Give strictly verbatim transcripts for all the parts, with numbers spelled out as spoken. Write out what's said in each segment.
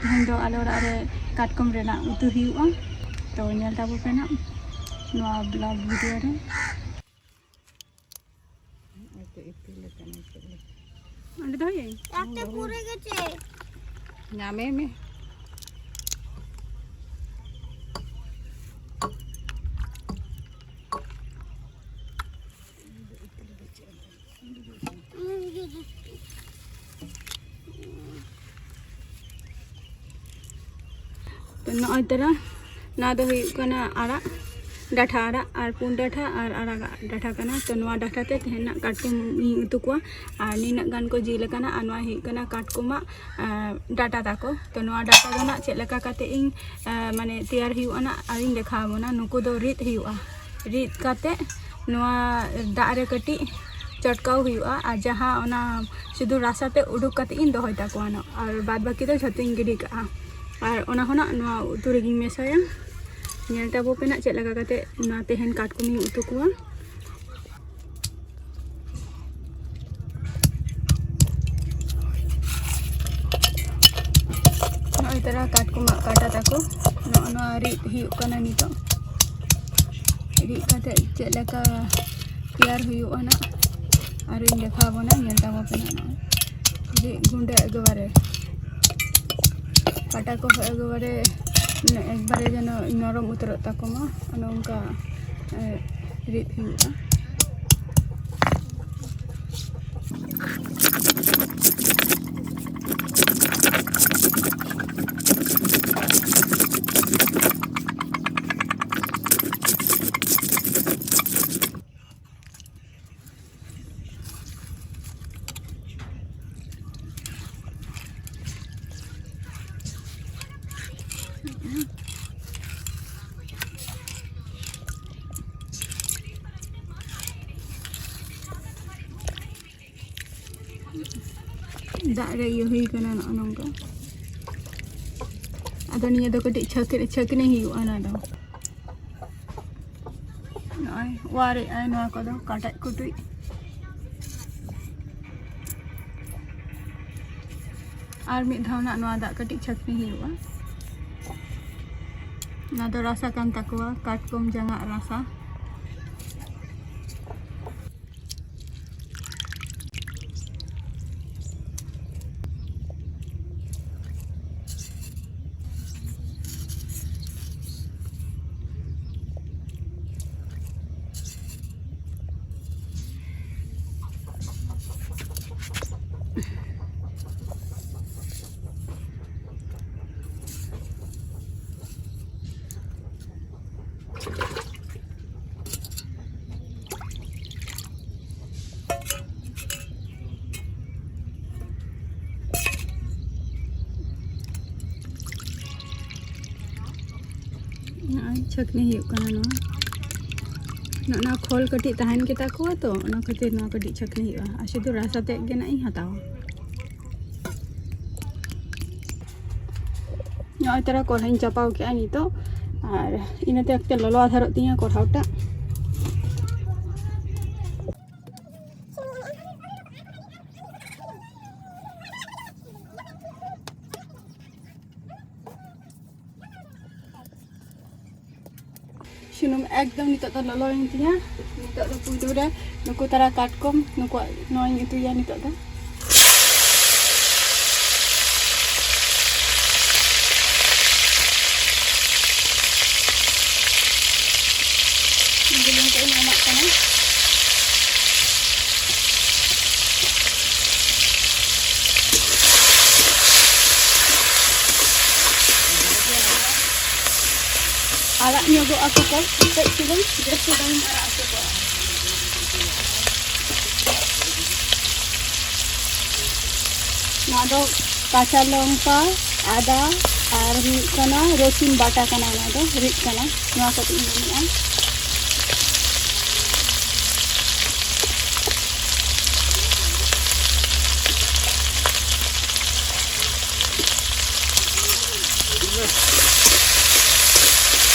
ᱛᱮᱦᱮᱧ ᱫᱚ ᱟᱞᱮ ᱚᱲᱟᱜ ᱨᱮ ᱠᱟᱴᱠᱚᱢ ᱨᱮᱱᱟᱜ ᱩᱛᱩ ᱦᱩᱭᱩᱜᱼᱟ, ᱛᱚ ᱧᱮᱞ ᱛᱟᱵᱚ ᱯᱮ ᱱᱟᱜ ᱱᱚᱣᱟ ᱵᱞᱚᱜ ᱵᱷᱤᱰᱤᱭᱳ ᱨᱮ᱾ ᱚᱸᱰᱮ ᱫᱚᱦᱚᱭᱟᱹᱧ᱾ ᱟᱛᱮ ᱯᱩᱨᱟᱹ ᱜᱮ ᱪᱮ? ᱧᱟᱢᱮ ᱢᱮ᱾ ᱛᱚ ᱱᱚᱜᱼᱚᱭ ᱛᱚᱨᱟ, ᱱᱚᱣᱟ ᱫᱚ ᱦᱩᱭᱩᱜ ᱠᱟᱱᱟ ᱟᱲᱟᱜ, ᱰᱟᱴᱷᱟ ᱟᱲᱟᱜ ᱟᱨ ᱯᱩᱸᱰ ᱰᱟᱴᱷᱟ ᱟᱨ ᱟᱲᱟᱜᱟᱜ ᱰᱟᱴᱷᱟ ᱠᱟᱱᱟ᱾ ᱛᱚ ᱱᱚᱣᱟ ᱰᱟᱴᱷᱟ ᱛᱮ ᱛᱮᱦᱮᱧ ᱱᱟᱜ ᱠᱟᱴᱠᱚᱢ ᱤᱧ ᱩᱛᱩ ᱠᱚᱣᱟ᱾ ᱟᱨ ᱱᱤᱱᱟᱹᱜ ᱜᱟᱱ ᱠᱚ ᱡᱤᱞ ᱟᱠᱟᱱᱟ᱾ ᱟᱨ ᱱᱚᱣᱟ ᱦᱩᱭᱩᱜ ᱠᱟᱱᱟ ᱠᱟᱴᱠᱚᱢᱟᱜ, ᱟᱸ, ᱰᱟᱴᱟ ᱛᱟᱠᱚ᱾ ᱛᱚ ᱱᱚᱣᱟ ᱰᱟᱴᱟ ᱫᱚ ᱱᱟᱜ ᱪᱮᱫ ᱞᱮᱠᱟ ᱠᱟᱛᱮ ᱤᱧ, ᱟᱸ, ᱢᱟᱱᱮ ᱛᱮᱭᱟᱨ ᱦᱩᱭᱩᱜᱼᱟ ᱱᱟᱜ, ᱟᱨᱤᱧ ᱫᱮᱠᱷᱟᱣ ᱟᱵᱚᱱᱟ᱾ ᱱᱩᱠᱩ ᱫᱚ ᱨᱤᱫ ᱦᱩᱭᱩᱜᱼᱟ᱾ ᱨᱤᱫ ᱠᱟᱛᱮ ᱱᱚᱣᱟ ᱫᱟᱜ ᱨᱮ ᱠᱟᱹᱴᱤᱡ ᱪᱚᱴᱠᱟᱣ ᱦᱩᱭᱩᱜᱼᱟ᱾ ᱟᱨ ᱡᱟᱦᱟᱸ ᱚᱱᱟ ᱥᱩᱫᱷᱩ ᱨᱟᱥᱟ ᱛᱮ ᱩᱰᱩᱠ ᱠᱟᱛᱮ ᱤᱧ ᱫᱚᱦᱚᱭ ᱛᱟᱠᱚᱣᱟ ᱱᱟᱜ, ᱟᱨ ᱵᱟᱫ ᱵᱟᱹᱠᱤ ᱫᱚ ᱡᱷᱚᱛᱚᱧ ᱜᱤᱰᱤ ᱠᱟᱜᱼᱟ᱾ ᱟᱨ ᱚᱱᱟ ᱦᱚᱸ ᱱᱟᱜ ᱱᱚᱣᱟ ᱩᱛᱩ ᱨᱮᱜᱮᱧ ᱢᱮᱥᱟᱭᱟ᱾ ᱧᱮᱞ ᱛᱟᱵᱚ ᱯᱮ ᱱᱟᱜ ᱪᱮᱫ ᱞᱮᱠᱟ ᱠᱟᱛᱮ ᱱᱚᱣᱟ ᱛᱮᱦᱮᱧ ᱠᱟᱴᱠᱚᱢᱤᱧ ᱩᱛᱩ ᱠᱚᱣᱟ᱾ ᱱᱚᱜᱼᱚᱭ ᱛᱟᱨᱟ ᱠᱟᱴᱠᱚᱢᱟᱜ ᱠᱟᱴᱟ ᱛᱟᱠᱚ, ᱱᱚᱜᱼᱚ ᱱᱚᱣᱟ ᱨᱤᱫ ᱦᱩᱭᱩᱜ ᱠᱟᱱᱟ ᱱᱤᱛᱚᱜ᱾ ᱨᱤᱫ ᱠᱟᱛᱮ ᱪᱮᱫ ᱞᱮᱠᱟ ᱛᱮᱭᱟᱨ ᱦᱩᱭᱩᱜᱼᱟ ᱱᱟᱜ, ᱟᱨᱤᱧ ᱫᱮᱠᱷᱟᱣ ᱟᱵᱚᱱᱟ, ᱧᱮᱞ ᱛᱟᱵᱚ ᱯᱮ ᱱᱟᱜ᱾ ᱱᱚᱜᱼᱚᱭ ᱨᱤᱫ ᱜᱩᱸᱰᱟᱹ ᱮᱠᱵᱟᱨᱮ ᱠᱟᱴᱟ ᱠᱚᱦᱚᱸ ᱮᱠᱵᱟᱨᱮ, ᱮᱠᱵᱟᱨᱮ ᱡᱮᱱᱚ ᱱᱚᱨᱚᱢ ᱩᱛᱟᱹᱨᱚᱜ ᱛᱟᱠᱚ ᱢᱟ, ᱚᱱᱮ ᱚᱱᱠᱟ, ᱮ, ᱨᱤᱫ ᱦᱩᱭᱩᱜᱼᱟ᱾ ᱫᱟᱜ ᱨᱮ ᱤᱭᱟᱹ ᱦᱩᱭ ᱠᱟᱱᱟ ᱱᱚᱜᱼᱚ ᱱᱚᱝᱠᱟ᱾ ᱟᱫᱚ ᱱᱤᱭᱟᱹ ᱫᱚ ᱠᱟᱹᱴᱤᱡ ᱪᱷᱟᱹᱠ-, ᱪᱷᱟᱹᱠᱱᱤ ᱦᱩᱭᱩᱜᱼᱟ ᱚᱱᱟ ᱫᱚ᱾ ᱱᱚᱜᱼᱚᱭ ᱚᱣᱟᱨᱮᱜᱼᱟᱭ ᱱᱚᱣᱟ ᱠᱚᱫᱚ ᱠᱟᱴᱟᱡ ᱠᱩᱴᱩᱡ᱾ ᱟᱨ ᱢᱤᱫ ᱫᱷᱟᱣ ᱱᱟᱜ ᱱᱚᱣᱟ ᱫᱟᱜ ᱠᱟᱹᱴᱤᱡ ᱪᱷᱟᱹᱠᱱᱤ ᱦᱩᱭᱩᱜᱼᱟ᱾ ᱱᱚᱣᱟ ᱫᱚ ᱨᱟᱥᱟ ᱠᱟᱱ ᱛᱟᱠᱚᱣᱟ, ᱠᱟᱴᱠᱚᱢ ᱡᱟᱝᱟᱜ ᱨᱟᱥᱟ᱾ ᱱᱚᱜᱼᱚᱭ ᱪᱷᱟᱹᱠᱱᱤ ᱦᱩᱭᱩᱜ ᱠᱟᱱᱟ ᱱᱚᱣᱟ᱾ ᱱᱚᱜᱼᱚ ᱱᱚᱣᱟ ᱠᱷᱚᱞ ᱠᱟᱹᱴᱤᱡ ᱛᱟᱦᱮᱱ ᱜᱮᱛᱟ ᱠᱚᱣᱟ ᱛᱚ, ᱚᱱᱟ ᱠᱷᱟᱹᱛᱤᱨ ᱱᱚᱣᱟ ᱠᱟᱹᱴᱤᱡ ᱪᱷᱟᱹᱠᱱᱤ ᱦᱩᱭᱩᱜᱼᱟ, ᱟᱨ ᱥᱩᱫᱷᱩ ᱨᱟᱥᱟ ᱛᱮᱫ ᱜᱮ ᱱᱟᱜ ᱤᱧ ᱦᱟᱛᱟᱣᱟ᱾ ᱱᱚᱜᱼᱚᱭ ᱛᱟᱨᱟ ᱠᱚᱲᱦᱟᱧ ᱪᱟᱯᱟᱣ ᱠᱮᱜᱼᱟ ᱱᱤᱛᱚᱜ, ᱟᱨ ᱤᱱᱟᱹᱛᱮ ᱮᱠᱴᱟ ᱞᱚᱞᱚ ᱟᱫᱷᱟᱨᱚᱜ ᱛᱤᱧᱟᱹ ᱠᱚᱲᱦᱟᱣᱴᱟᱜ᱾ ᱥᱩᱱᱩᱢ ᱮᱠᱫᱚᱢ ᱱᱤᱛᱚᱜ ᱫᱚ ᱞᱚᱞᱚᱭᱮᱱ ᱛᱤᱧᱟ᱾ ᱱᱤᱛᱚᱜ ᱫᱚ ᱯᱩᱭᱞᱩ ᱨᱮ ᱱᱩᱠᱩ ᱛᱟᱨᱟ ᱠᱟᱴᱠᱚᱢ, ᱱᱩᱠᱩᱣᱟᱜ ᱱᱚᱣᱟᱧ ᱩᱛᱩᱭᱟ ᱱᱤᱛᱚᱜ ᱫᱚ᱾ ᱵᱩᱞᱩᱝ ᱠᱚ ᱤᱧ ᱮᱢᱟᱜ ᱠᱟᱱᱟ᱾ ᱟᱲᱟᱜ ᱧᱚᱜᱚᱜ ᱟᱠᱚ ᱠᱚ, ᱠᱟᱹᱡ ᱪᱩᱞᱩᱝ ᱡᱟᱹᱥᱛᱤ ᱵᱟᱹᱧ ᱟᱲᱟᱜ ᱦᱚᱪᱚ ᱠᱚᱣᱟ᱾ ᱱᱚᱣᱟ ᱫᱚ ᱠᱟᱸᱪᱟ ᱞᱚᱝᱠᱟ, ᱟᱫᱟ ᱟᱨ ᱦᱩᱭᱩᱜ ᱠᱟᱱᱟ ᱨᱚᱥᱩᱱ ᱵᱟᱴᱟ ᱠᱟᱱᱟ, ᱚᱱᱟ ᱫᱚ ᱨᱤᱫ ᱠᱟᱱᱟ᱾ ᱱᱚᱣᱟ ᱠᱟᱹᱴᱤᱡ ᱤᱧ ᱮᱢᱮᱜᱼᱟ᱾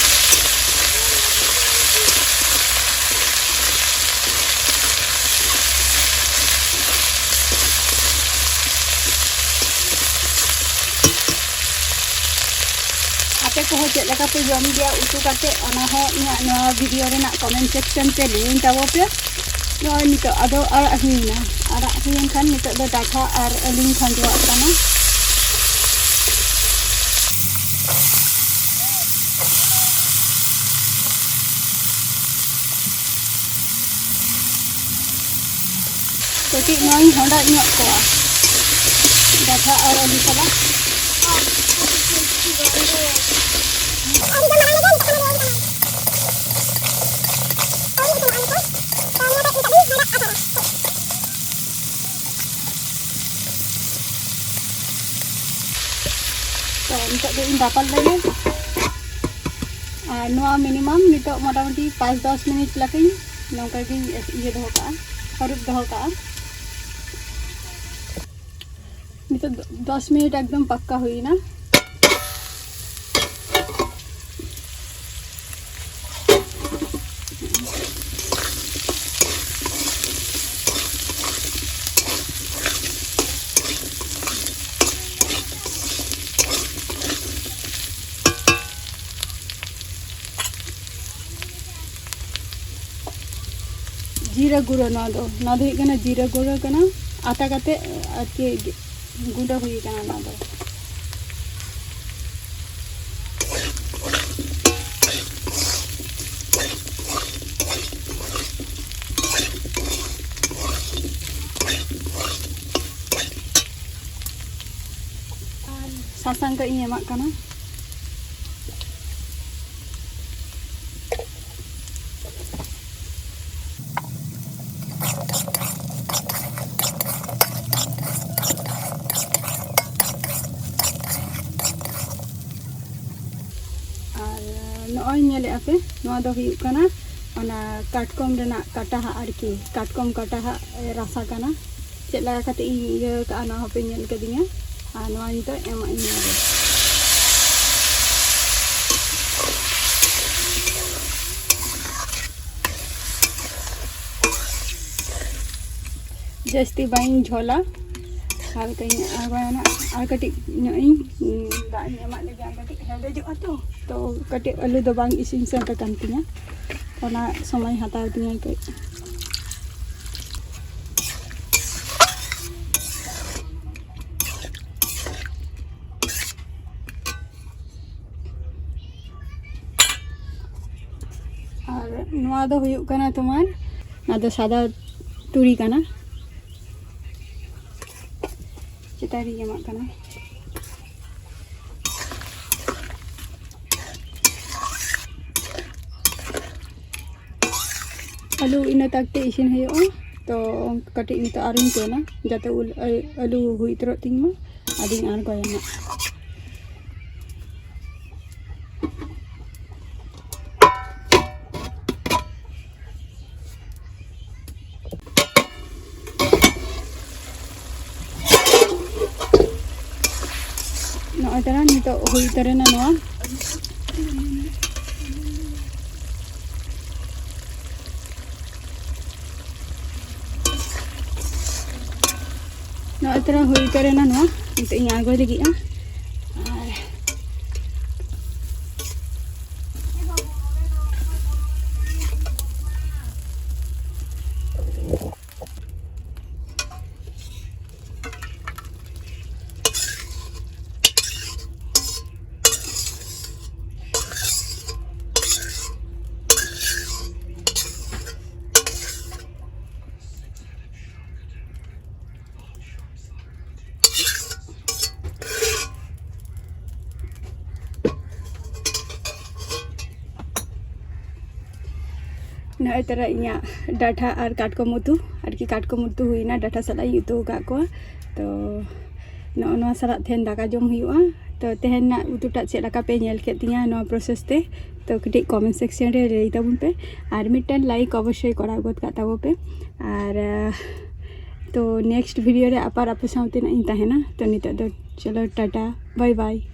ᱟᱯᱮ ᱠᱚᱦᱚᱸ ᱪᱮᱫ ᱞᱮᱠᱟ ᱯᱮ ᱡᱚᱢ ᱜᱮᱭᱟ ᱩᱛᱩ ᱠᱟᱛᱮ, ᱚᱱᱟ ᱦᱚᱸ ᱤᱧᱟᱹᱜ ᱱᱚᱣᱟ ᱵᱷᱤᱰᱤᱭᱳ ᱨᱮᱱᱟᱜ ᱠᱚᱢᱮᱱᱴ ᱥᱮᱠᱥᱚᱱ ᱛᱮ ᱞᱟᱹᱭᱟᱹᱧ ᱛᱟᱵᱚ ᱯᱮ᱾ ᱱᱚᱜᱼᱚᱭ ᱱᱤᱛᱚᱜ ᱟᱫᱚ ᱟᱲᱟᱜ ᱦᱩᱭᱮᱱᱟ᱾ ᱟᱲᱟᱜ ᱦᱩᱭᱮᱱ ᱠᱷᱟᱱ ᱱᱤᱛᱚᱜ ᱫᱚ ᱰᱟᱴᱷᱟ ᱟᱨ ᱟᱹᱞᱩᱧ ᱠᱷᱟᱸᱡᱚᱣᱟᱜ ᱠᱟᱱᱟ᱾ ᱠᱟᱹᱴᱤᱡ ᱱᱚᱣᱟᱧ ᱦᱚᱸᱰᱟᱜ ᱧᱚᱜ ᱠᱚᱣᱟ ᱰᱟᱴᱷᱟ ᱟᱨ ᱟᱹᱞᱩ ᱥᱟᱞᱟᱜ᱾ ᱛᱚ, ᱱᱤᱛᱚᱜ ᱫᱚ ᱤᱧ ᱫᱟᱯᱟᱞ ᱞᱮᱜᱮ᱾ ᱟᱨ ᱱᱚᱣᱟ ᱢᱤᱱᱤᱢᱟᱢ ᱱᱤᱛᱚᱜ ᱢᱚᱴᱟᱢᱩᱴᱤ ᱯᱟᱸᱪ ᱫᱚᱥ ᱢᱤᱱᱤᱴ ᱞᱮᱠᱟᱧ ᱱᱚᱝᱠᱟ ᱜᱤᱧ ᱤᱭᱟᱹ ᱫᱚᱦᱚ ᱠᱟᱜᱼᱟ, ᱦᱟᱹᱨᱩᱵ ᱫᱚᱦᱚ ᱠᱟᱜᱼᱟ᱾ ᱱᱤᱛᱚᱜ ᱫᱚ ᱫᱚᱥ ᱢᱤᱱᱤᱴ ᱮᱠᱫᱚᱢ ᱯᱟᱠᱠᱟ ᱦᱩᱭᱱᱟ᱾ ᱡᱤᱨᱟᱹ ᱜᱩᱸᱰᱟᱹ ᱱᱚᱣᱟ ᱫᱚ, ᱱᱚᱣᱟ ᱫᱚ ᱦᱩᱭᱩᱜ ᱠᱟᱱᱟ ᱡᱤᱨᱟᱹ ᱜᱩᱸᱰᱟᱹ ᱠᱟᱱᱟ, ᱟᱛᱟ ᱠᱟᱛᱮ ᱟᱨᱠᱤ ᱜᱩᱸᱰᱟᱹ ᱦᱩᱭ ᱠᱟᱱᱟ ᱱᱚᱣᱟ ᱫᱚ᱾ ᱥᱟᱥᱟᱝ ᱠᱟᱹᱡ ᱤᱧ ᱮᱢᱟᱜ ᱠᱟᱱᱟ᱾ ᱟᱨ ᱱᱚᱜᱼᱚᱭ ᱧᱮᱞᱮᱫᱼᱟ ᱯᱮ, ᱱᱚᱣᱟ ᱫᱚ ᱦᱩᱭᱩᱜ ᱠᱟᱱᱟ ᱚᱱᱟ ᱠᱟᱴᱠᱚᱢ ᱨᱮᱱᱟᱜ ᱠᱟᱴᱟ ᱦᱟᱜ ᱟᱨᱠᱤ, ᱠᱟᱴᱠᱚᱢ ᱠᱟᱴᱟ ᱦᱟᱜ ᱨᱟᱥᱟ ᱠᱟᱱᱟ᱾ ᱪᱮᱫ ᱞᱮᱠᱟ ᱠᱟᱛᱮ ᱤᱧ ᱤᱭᱟᱹ ᱠᱟᱜᱼᱟ, ᱱᱚᱣᱟ ᱦᱚᱸᱯᱮ ᱧᱮᱞ ᱠᱟᱫᱤᱧᱟ᱾ ᱟᱨ ᱱᱚᱣᱟ ᱱᱤᱛᱚᱜ ᱮᱢᱟᱜ ᱤᱧ ᱱᱚᱣᱟ ᱨᱮ᱾ ᱡᱟᱹᱥᱛᱤ ᱵᱟᱹᱧ ᱡᱷᱚᱞᱟ, ᱦᱟᱞᱠᱟᱧ ᱟᱬᱜᱚᱭᱟ ᱱᱟᱜ, ᱟᱨ ᱠᱟᱹᱴᱤᱡ ᱧᱚᱜ ᱤᱧ, ᱩᱸ, ᱫᱟᱜ ᱮᱢᱟᱜ ᱞᱟᱹᱜᱤᱫ ᱟᱨ ᱠᱟᱹᱴᱤᱡ ᱦᱮᱰᱮᱡᱚᱜᱼᱟ ᱛᱚ, ᱛᱚ ᱠᱟᱹᱴᱤᱡ ᱟᱹᱞᱩ ᱫᱚ ᱵᱟᱝ ᱤᱥᱤᱱ ᱥᱟᱹᱛ ᱟᱠᱟᱱ ᱛᱤᱧᱟᱹ, ᱚᱱᱟ ᱥᱚᱢᱚᱭ ᱦᱟᱛᱟᱣ ᱛᱤᱧᱟᱹ ᱠᱟᱹᱡ᱾ ᱟᱨ ᱱᱚᱣᱟ ᱫᱚ ᱦᱩᱭᱩᱜ ᱠᱟᱱᱟ ᱛᱳᱢᱟᱨ, ᱱᱚᱣᱟ ᱫᱚ ᱥᱟᱫᱟ ᱛᱩᱲᱤ ᱠᱟᱱᱟ, ᱪᱮᱛᱟᱱ ᱨᱤᱧ ᱮᱢᱟᱜ ᱠᱟᱱᱟ᱾ ᱟᱹᱞᱩ ᱤᱱᱟᱹ ᱛᱟᱠ ᱛᱮ ᱤᱥᱤᱱ ᱦᱩᱭᱩᱜᱼᱟ᱾ ᱛᱚ ᱠᱟᱹᱴᱤᱡ ᱱᱤᱛᱚᱜ ᱟᱨᱤᱧ ᱛᱮᱱᱟ, ᱡᱟᱛᱮ ᱩᱞ-, ᱟᱹ-, ᱟᱹᱞᱩ ᱦᱩᱭ ᱩᱛᱟᱹᱨᱚᱜ ᱛᱤᱧ ᱢᱟ, ᱟᱫᱚᱧ ᱟᱬᱜᱚᱭᱟ ᱱᱟᱜ᱾ ᱱᱚᱜᱼᱚᱭ ᱛᱟᱨᱟ ᱱᱤᱛᱚᱜ ᱦᱩᱭ ᱩᱛᱟᱹᱨᱮᱱᱟ ᱱᱚᱣᱟ᱾ ᱱᱚᱜᱼᱚᱭ ᱛᱟᱨᱟ ᱦᱩᱭ ᱩᱛᱟᱹᱨᱮᱱᱟ ᱱᱚᱣᱟ᱾ ᱱᱤᱛᱚᱜ ᱤᱧ ᱟᱬᱜᱚᱭ ᱞᱟᱹᱜᱤᱫᱼᱟ᱾ ᱟᱨ ᱱᱚᱜᱼᱚᱭ ᱛᱟᱨᱟ ᱤᱧᱟᱹᱜ ᱰᱟᱴᱷᱟ ᱟᱨ ᱠᱟᱴᱠᱚᱢ ᱩᱛᱩ, ᱟᱨᱠᱤ ᱠᱟᱴᱠᱚᱢ ᱩᱛᱩ ᱦᱩᱭᱱᱟ, ᱰᱟᱴᱷᱟ ᱥᱟᱞᱟᱜ ᱤᱧ ᱩᱛᱩ ᱟᱠᱟᱫ ᱠᱚᱣᱟ᱾ ᱛᱚ ᱱᱚᱜᱼᱚ ᱱᱚᱣᱟ ᱥᱟᱞᱟᱜ ᱛᱮᱦᱮᱧ ᱫᱟᱠᱟ ᱡᱚᱢ ᱦᱩᱭᱩᱜᱼᱟ᱾ ᱛᱚ ᱛᱮᱦᱮᱧᱟᱜ ᱩᱛᱩᱴᱟᱜ ᱪᱮᱫ ᱞᱮᱠᱟ ᱯᱮ ᱧᱮᱞ ᱠᱮᱫ ᱛᱤᱧᱟᱹ ᱱᱚᱣᱟ process ᱛᱮ, ᱛᱚ ᱠᱟᱹᱴᱤᱡ comment section ᱨᱮ ᱞᱟᱹᱭ ᱛᱟᱵᱚᱱ ᱯᱮ, ᱟᱨ ᱢᱤᱫᱴᱮᱱ like ᱚᱵᱚᱥᱥᱳᱭ ᱠᱚᱨᱟᱣ ᱜᱚᱫ ᱠᱟᱜ ᱛᱟᱵᱚ ᱯᱮ᱾ ᱟᱨ, ᱟᱦ, ᱛᱚ next video ᱨᱮ ᱟᱵᱟᱨ ᱟᱯᱮ ᱥᱟᱶᱛᱮ ᱱᱟᱜ ᱤᱧ ᱛᱟᱦᱮᱱᱟ᱾ ᱛᱚ ᱱᱤᱛᱚᱜ ᱫᱚ ᱪᱚᱞᱚ, ᱴᱟᱴᱟ, bye bye᱾